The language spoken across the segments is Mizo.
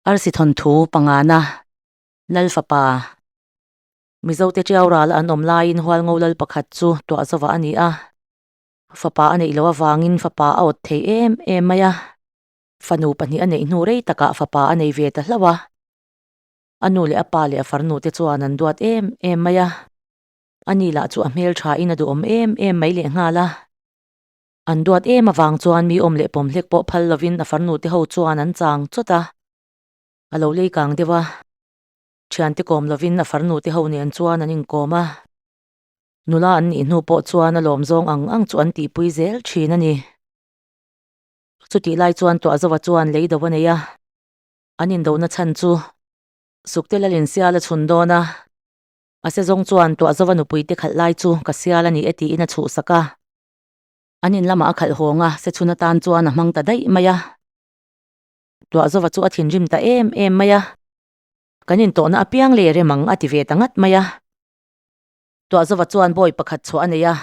Arsi thawnthu pangana Lal fapa Mizote ṭiau ral an awm laiin Hualngo lal pakhat chu tuah zova a ni a. Fapa a neih loh avangin fapa a awt thei em em mai a. Fanu pahnih a neih hnu rei takah fapa a nei ve ta hlauh a. A nu leh a pa leh a farnu te chuan an duat em em mai a. Ani lah chu a hmel thain a duhawm em em mai lehnghal a. An duat em avang chuan mi awm leh pawm hlek pawh phal lovin a farnu te ho chuan an chang chawt a. A lo lei kang deuh a. Thiante kawm lovin a farnu te ho nen chuan an inkawm a. Nula an nih hnu pawh chuan a lawm zawng ang ang chu an tihpui zel thin a ni. Chutih lai chuan Tuahzova chuan lei do a nei a. An indohna chhan chu Sukte Lalin sial a chhun dawn a. A sezawng chuan Tuahzova nupui te khalh lai chu ka sial a ni e tiin a chhuhsak a. An in lamah a khalh hawng a, sechhun atan chuan a hmang ta daih mai a. Tuahzova chu a thinrim ta em em mai a. Kan intawhna apiang leh rem ang a ti ve ta ngat mai a. Tuahzova chuan bawi pakhat chhuah a nei a.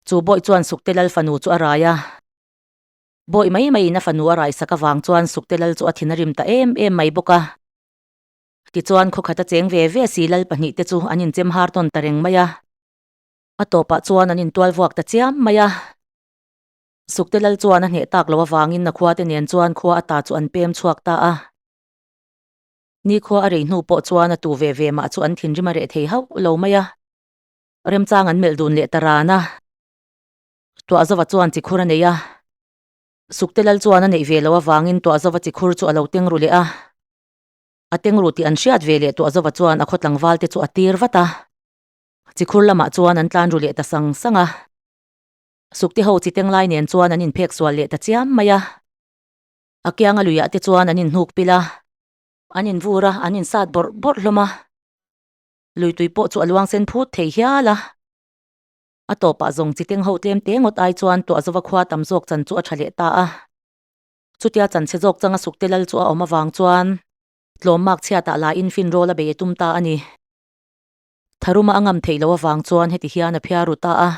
Chu bawi chuan Sukte Lal fanu chu a rai a. Bawi mai maiin a fanu a raisak avang chuan Sukte Lal chu a thin a rim ta em em mai bawk a. Tichuan khawkhat a cheng ve ve si Lal pahnihte chu an inchem har tawn ta reng mai a. A tawpah chuan an intual vuak ta chiam mai a. Sukte Lal chuan a hneh tak loh avangin a khuate nen chuan khua ata chu an pem chhuak ta a. Nikhua a rei hnu pawh chuan a tu ve ve mah chu an thinrim a reh thei hauh lo mai a. Remchang an melh dun leh ta ran a. Tuahzova chuan chikhur a nei a. Sukte Lal chuan a neih ve loh avangin Tuahzova chikhur chu a lo teng ru leh a. A teng ru tih an hriat ve leh Tuahzova chuan a khaw tlangval te chu a tir vat a. Chikhur lamah chuan an tlan ru leh ta sang sang a. Sukte ho chi teng lai nen chuan an inphek sual leh ta chiam mai a. A kianga luiah te chuan an inhnuk pil a. An invur a, an insat bawrh bawrh hlawm a. Lui tui pawh chu a luang sen phut thei hial a. A tawpah zawng chi teng ho tlem te ngawt ai chuan Tuahzova khua tam zawk chan chu a tha leh ta a. Chutia chan chhe zawk changa Sukte lal chu a awm avang chuan tlawm mak chhiatah lain fin rawl a bei a tum ta a ni. Tharuma a ngam theih loh avang chuan heti hian a phiar ru ta a.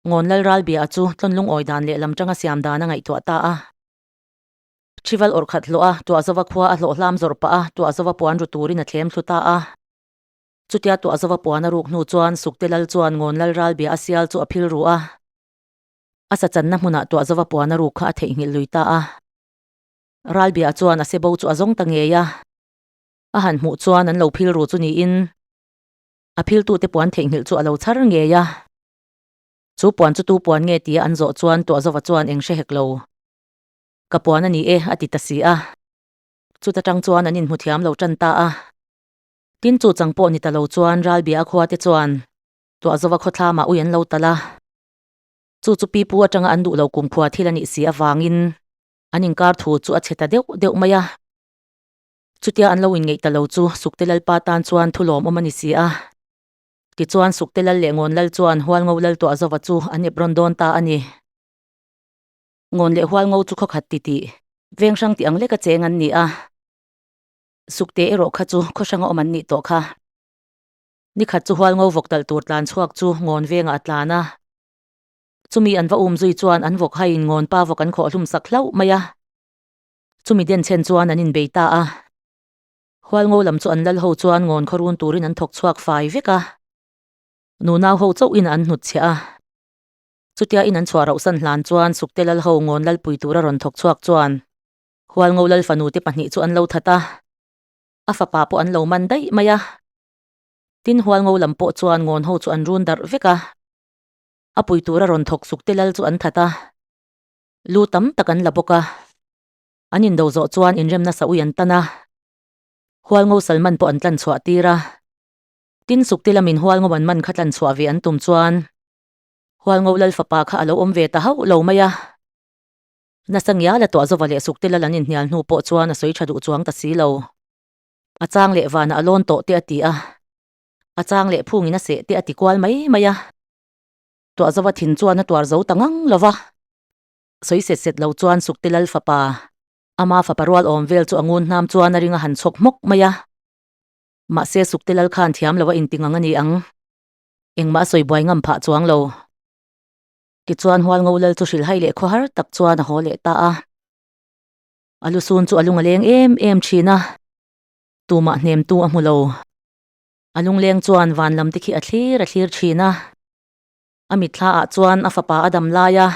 Ngawn lal ral bia chu tlawn lungawi dan leh lam tanga siam dan a ngaihtuah ta a. Thival awrh khat hlawh a, Tuahzova khua a hlawh hlam zawrh pah a, Tuahzova puan ru turin a thlem thlu ta a. Chutia Tuahzova puan a ruk hnu chuan Sukte lal chuan Ngawn lal ral bia a sial chu a phil ru a. A sachanna hmunah Tuahzova puan a ruk kha a theihnghilh lui ta a. Ral bia chuan a sebo chu a zawng ta ngei a. A han hmuh chuan an lo phil ru chu niin a philtute puan theihnghilh chu a lo chhar ngei a. Chu puan chu tu puan nge tia an zawh chuan Tuahzova chuan eng hre hek lo. Ka puan a ni e a ti ta si a. Chuta tang chuan an inhmu thiam lo tan ta a. Tin chu chang pawh ni ta lo chuan Ralbia khua te chuan Tuahzova khawthlamah ui an lo tal a. Chu chu pipu atanga an duh lo kumkhua thil a nih si avangin an inkar thu chu a chhe ta deuh deuh mai a. Chutia an lo inngeih ta lo chu Sukte Lalpa tan chuan thu lawmawm a ni si a. Tichuan Sukte Lal leh Ngawn Lal chuan Hualngo Lal Tuahzova chu an ep rawn dawn ta a ni. Ngawn leh Hualngo chu khawkhat ti tih, veng hrang tih ang leka cheng an ni a. Sukte erawh kha chu khaw hranga awm an nih tawh kha. Nikhat chu Hualngo vawk talh tur tlan chhuak chu Ngawn vengah a tlan a. Chumi an va um zui chuan an vawk haiin Ngawn pa vawk an khawh hlum sak hlauh mai a. Chumi den chhen chuan an inbei ta a. Hualngo lam chu an lal ho chuan ngawn khaw run turin an thawk chhuak fai vek a. Nunau ho chauh in an hnutchhiah a. Chutia in an chhuah rauhsan hlan chuan Sukte lal ho ngawn lalpui tura rawn thawk chhuak chuan Hualngo lal fanu te pahnih chu an lo that a. A fapa pawh an lo man daih mai a. Tin Hualngo lam pawh chuan ngawn ho chu an run darh vek a. A pui tura rawn thawk Sukte lal chu an that a. Lu tam tak an la bawk a. An indo zawh chuan inremna sa ui an tan a. Hualngo Salman pawh an tlan chhuah tir a. Tin Sukti lamin Hualngo an man kha tlan chhuah ve an tum chuan Hualngo Lal fapa kha a lo awm ve ta hauh lo mai a. Nasa ngiala Tuahzova leh Sukti Lal an inhnial hnu pawh chuan a sawi tha duh chuang ta si lo. A chang leh vanah a lawn tawh te a ti a. A chang leh phungin a seh te a ti kual mai mai a. Tuahzova thin chuan a tuar zo ta ngang lo va. Sawi set set lo chuan Sukte Lal fapa, ama fapa rual awm vel chu a ngun hnam chuan a ring a han chhawk hmawk mai a. Mahse Sukte Lal khan thiam lo a inti ngang a ni ang. Engmah a sawi buai ngam phah chuang lo. Tichuan Hualngo Lal chu hrilhhai leh khawhar tak chuan a haw leh ta a. A lusun chu a lung a leng em em thin a, tumah hnemtu a hmu lo. A lungleng chuan van lam te khi a thlir a thlir thin a. A mitthla ah chuan a fapa a dam lai a,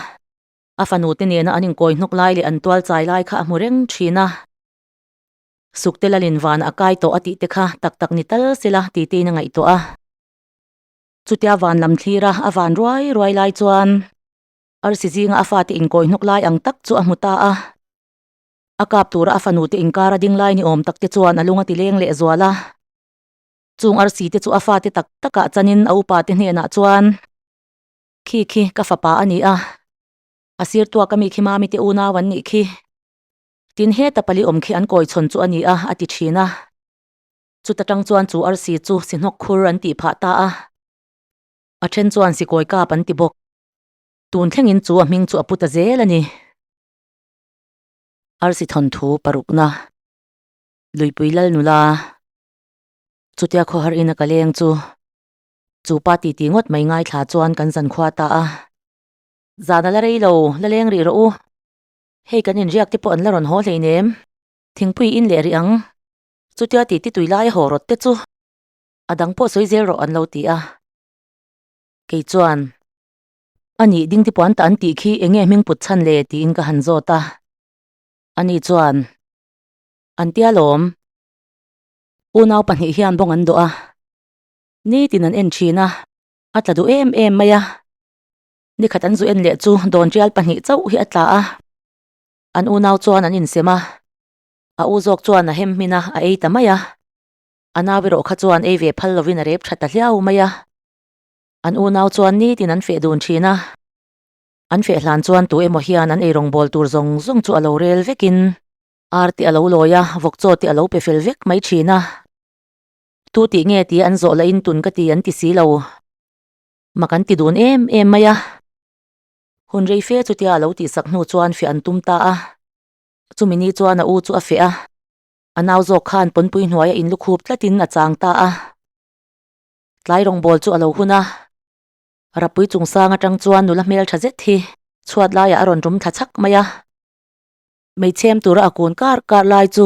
a fanu te nena an inkawi hnawk lai leh an tual chai lai kha a hmu reng thin a. Sukte lalin van a kai tawh a tih te kha tak tak ni tal sela ti tein a ngaihtuah a. Chutia van lam thlir a a van ruai ruai lai chuan arsi zinga a fate inkawi hnawk lai ang tak chu a hmu ta a. A kap tura a fanu te inkar a ding lai ni awm tak te chuan a lung a ti leng leh zual a. Chung arsi te chu a fate tak takah chanin a upa te hnenah chuan, Khi khi ka fapa a ni a, a sir tuak ami khi mami te unau an nih khi. Tin heta pali awm khi an kawi chhawn chu a ni a, a ti thin a. Chuta tang chuan chu arsi chu sihnawk khur an tih phah ta a. A then chuan sikawi kap an ti bawk. Tun thlengin chu a hming chu a pu ta zel a ni. Arsi thawnthu parukna Luipui lal nula Chutia khawhar ina ka leng chu chu pa titi ngawt mai ngaithla chuan kan zan khua ta a. Zan a la rei lo, la leng rih rawh u. Hei kan inriak te pawh an la rawn haw hleinem. Thingpui in leh rih ang. Chutia titi tui lai a haw rawt te chu a dang pawh sawi zel rawh an lo ti a. Kei chuan, A nih ding te puan ta an tih khi eng nge hming put chhan le tiin ka han zawt a. Ani chuan, An tia lawm. Unau pahnih hian bawng an dawh a. Nitin an en thin a, a tla duh em em mai a. Nikhat an zu en leh chu dawn tial pahnih chauh hi a tla a. An unau chuan an insem a. A u zawk chuan a hem hmin a, a ei ta mai a. A nau erawh kha chuan ei ve phal lovin a rep tha ta hliau mai a. An unau chuan nitin an feh dun thin a. An feh hlan chuan tu emaw hian an eirawng bawl tur zawng zawng chu a lo rel vekin ar te a lo lawi a, vawk chaw te a lo pe fel vek mai thin a. Tu tih nge tia an zawh lahin tun ka ti an ti si lo. Mak an ti dun em em mai a. Hun rei fe chutia a lo tihsak hnu chuan feh an tum ta a. Chumi ni chuan a u chu a feh a. A nau zawk khan pawnpui hnuaia inlukhup tlatin a chang ta a. Tlai rawngbâwl chu a lo hun a. Rapui chungsang aṭang chuan nula hmel ṭha zet hi chhuat laiah a rawn rum thla chhak mai a. Hmeichhem tura a kun kar kar lai chu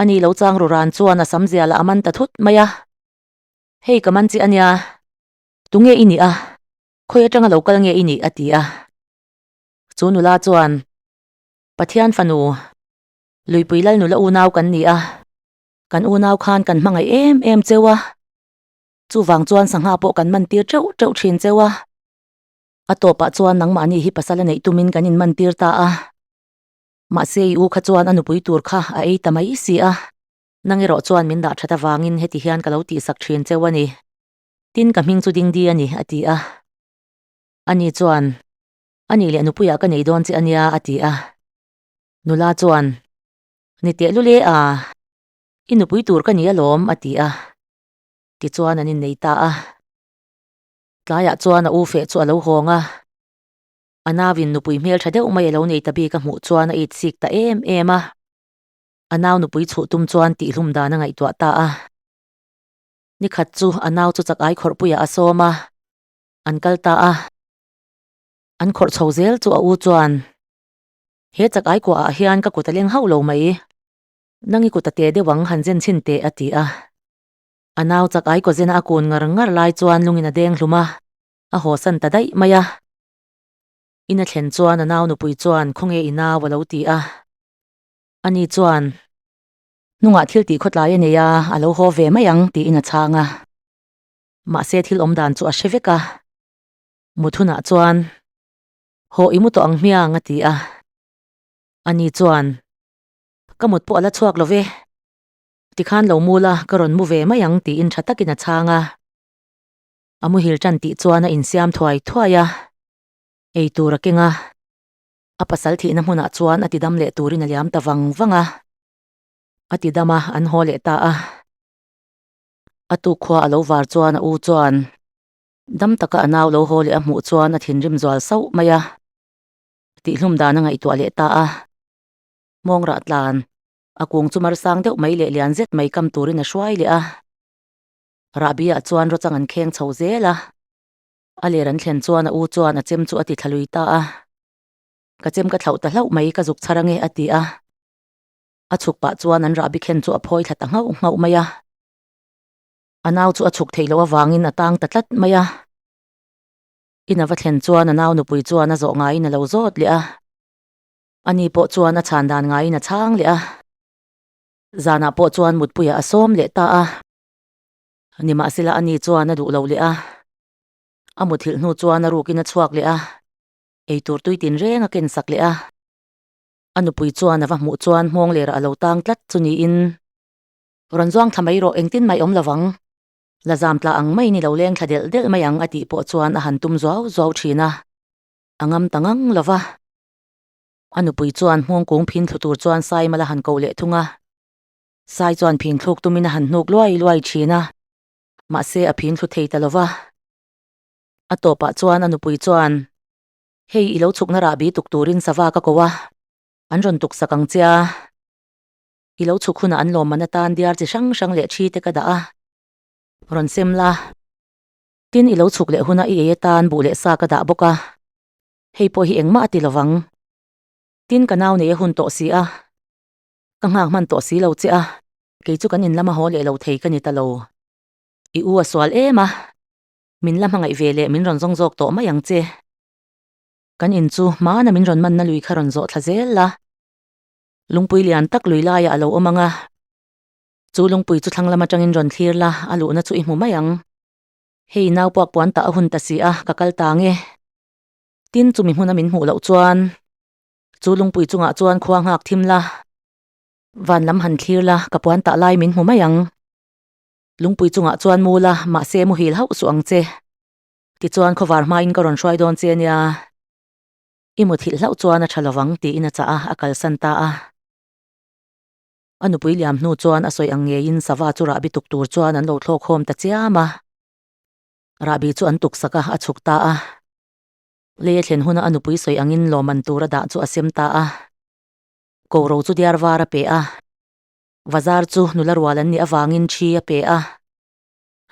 a ni lo chang ru ran chuan a sam zialah a man ta thut mai a. Hei ka man chiah a nia, tunge i nih a, khawi aṭanga lo kal nge i nih? a ti a. Chu nula chuan, Pathian fanu, Luipui lal nula unau kan ni a. Kan unau khan kan hmangaih em em cheu a, chuvang chuan sangha pawh kan man tir teuh teuh thin cheu a. A tawpah chuan nangmahni hi pasal a neih tumin kan inman tir ta a. Mahse i u kha chuan a nupui tur kha a ei ta mai si a, nang erawh chuan min dah that avangin heti hian ka lo tihsak thin cheu a ni. Tin ka hming chu Dingdi a ni, a ti a. Ani chuan, A nih leh nupuiah ka nei dawn che a nia, a ti a. Nula chuan, Ni teh lule a, i nupui tur ka ni alawm, a ti a. Tichuan an innei ta a. Tlaiah chuan a u feh chu a lo hawng a. A nauin nupui hmeltha deuh mai a lo nei ta bik a hmuh chuan a itsik ta em em a. A nau nupui chhuh tum chuan tihhlum dan a ngaihtuah ta a. Nikhat chu a nau chu chak ai khawrhpuiah a sawm a, an kal ta a. An khawrh chho zel chu a u chuan. He chak ai kuah ah hian ka kut a leng hauh lo mai. Nang i kut a te deuh ang han zen chhin teh a ti a. A nau chak ai kaw zena a kun ngar ngar lai chuan lungin a deng hlum a, a haw san ta daih mai a. In a thlen chuan a nau nupui chuan khawnge i nau a lo ti a. Ani chuan, Hnungah thil tih khawtlai a nei a, a lo haw ve mai ang tiin a chhang a. Mahse thil awm dan chu a hre vek a. Mut hunah chuan Haw i mu tawh ang hmiang a ti a. Ani chuan, Ka mut pawh a la chhuak lo ve. Tikhan lo mu la, ka rawn mu ve mai ang tiin tha takin a chhang a. A muhil tan tih chuan a insiam thuai thuai a. Ei tur a keng a. A pasal thihna hmunah chuan a tidam leh turin a liam ta vang vang a. A tidam a, an haw leh ta a. A tuk khua a lo var chuan a u chuan, Dam taka a nau lo haw leh a hmuh chuan a thinrim zual sauh mai a, tihhlum dan a ngaihtuah leh ta a. Hmawng rah tlan, a kung chu mar sang deuh mai leh lian zet mai kam turin a hruai leh a. Rahbi ah chuan rawchang an kheng chho zel a. A ler an thlen chuan a u chuan a chem chu a ti thla lui ta a. Ka chem ka thlauh ta hlauh mai ka zuk chhar ange a ti a. A chhuk pah chuan an rahbi khen chu a phawi thla ta nghauh nghauh mai a. A nau chu a chhuk theih loh avangin a tang ta tlat mai a. In a va thlen chuan a nau nupui chuan a zawh ngaiin a lo zawt leh a. Ani pawh chuan a chhan dan ngaiin a chhang leh a. Zanah pawh chuan mutpuiah a sawm leh ta a. Nimahsela ani chuan a duh lo leh a. A muthilh hnu chuan a rukin a chhuak leh a. Eitur tui tinreng a ken sak leh a. A nupui chuan a va hmuh chuan hmawng lerah a lo tang tlat chu niin. Rawn zuang thla mai rawh, engtin mai awm lovang. La zam tla ang mai ni lo leng thla delh delh mai ang a tih pawh chuan a han tum zuau zuau thin a. A ngam ta ngang lova. A nupui chuan hmawng kung phin thlu tur chuan Sai mal a han koh leh thung a. Sai chuan phin thluk tumin a han hnuk luai luai thin a. Mahse a phin thlu thei ta lova. A tawpah chuan a nupui chuan, Hei i lo chhukna rahbi tuk turin sava ka ko a, an rawn tuk sak ang che a. I lo chhuk hunah an lawmman atan diar chi hrang hrang leh thi te ka dah a, rawn sem la. Tin, i lo chhuk leh huna i ei atan buh leh sa ka dah bawk a, hei pawh hi engmah a ti lovang. Tin, ka nau nei a hun tawh si a, ka nghak hman tawh si lo che a, kei chu kan in lama haw leh lo thei ka ni ta lo. I u a sual em a, min la hmangaih ve leh min rawn zawng zawk tawh mai ang che. Kan in chu hmana min rawn manna lui kha rawn zawh thla zel la. Lungpui lian tak lui laiah a lo awm ang a, chu lungpui chu thlang lam atangin rawn thlir la, a luhna chu i hmu mai ang. Hei nau puak puan tah a hun ta si a, ka kal ta nge. Tin, chumi hmuna min hmuh loh chuan chu lungpui chungah chuan khua nghak thim la, van lam han thlir la, ka puan tah lai min hmu mai ang. Lungpui chungah chuan mu la, mahse muhil hauh suh ang che. Tichuan khawvar hmain ka rawn hruai dawn che nia. I muthilh hlauh chuan a tha lovang tiin a chah a, a kalsan ta a. A nupui liam hnu chuan a sawi ang ngeiin sava chu rahbi tuk tur chuan an lo thlawk khawm ta chiam a. Rahbi chu an tuk sak a, a chhuk ta a. Lei a thlen huna a nupui sawi angin lawmman tur a dah chu a sem ta a. Koro chu diar var a pe a. Vazar chu nula rual an nih avangin thi a pe a.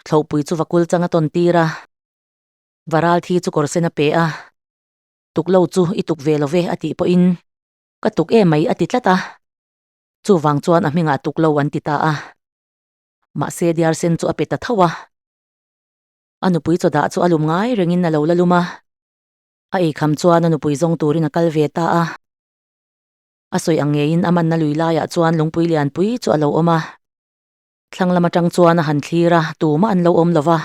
Thlawhpui chu vakul chang a tawn tir a. Varal thi chu kawr sen a pe a. Tuk lo chu i tuk ve lo ve a tih pawhin ka tuk em mai a ti tlat a, chuvang chuan a hmingah tuk lo an ti ta a. Mahse diar sen chu a pe ta tho a. A nupui chaw dah chu a lum ngai rengin a lo la lum a, a eikham chuan a nupui zawng turin a kal ve ta a. A sawi ang ngeiin a manna lui laiah chuan lungpui lianpui chu a lo awm a. Thlang lam atang chuan a han thlir a, tumah an lo awm lo va.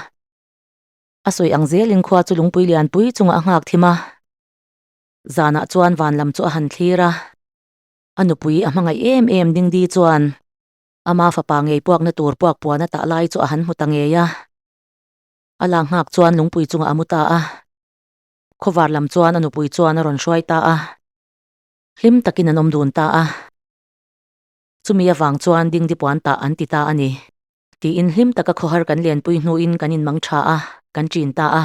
A sawi ang zelin khua chu lungpui lianpui chungah a nghak thim a. Zanah chuan van lam chu a han thlir a. A nupui a hmangaih em em Dingdi chuan ama fapa ngei puakna tur puak puan a tah lai chu a han hmu ta ngei a. A lak nghak chuan lungpui chungah a mu ta a. Khawvar lam chuan a nupui chuan a rawn hruai ta a. Hlim takin an awm dun ta a. Chumi avang chuan Dingdi puan tah an ti ta a ni. Tiin hlim taka khawhar kan lenpui hnuin kan inmang tha a, kan ṭin ta a.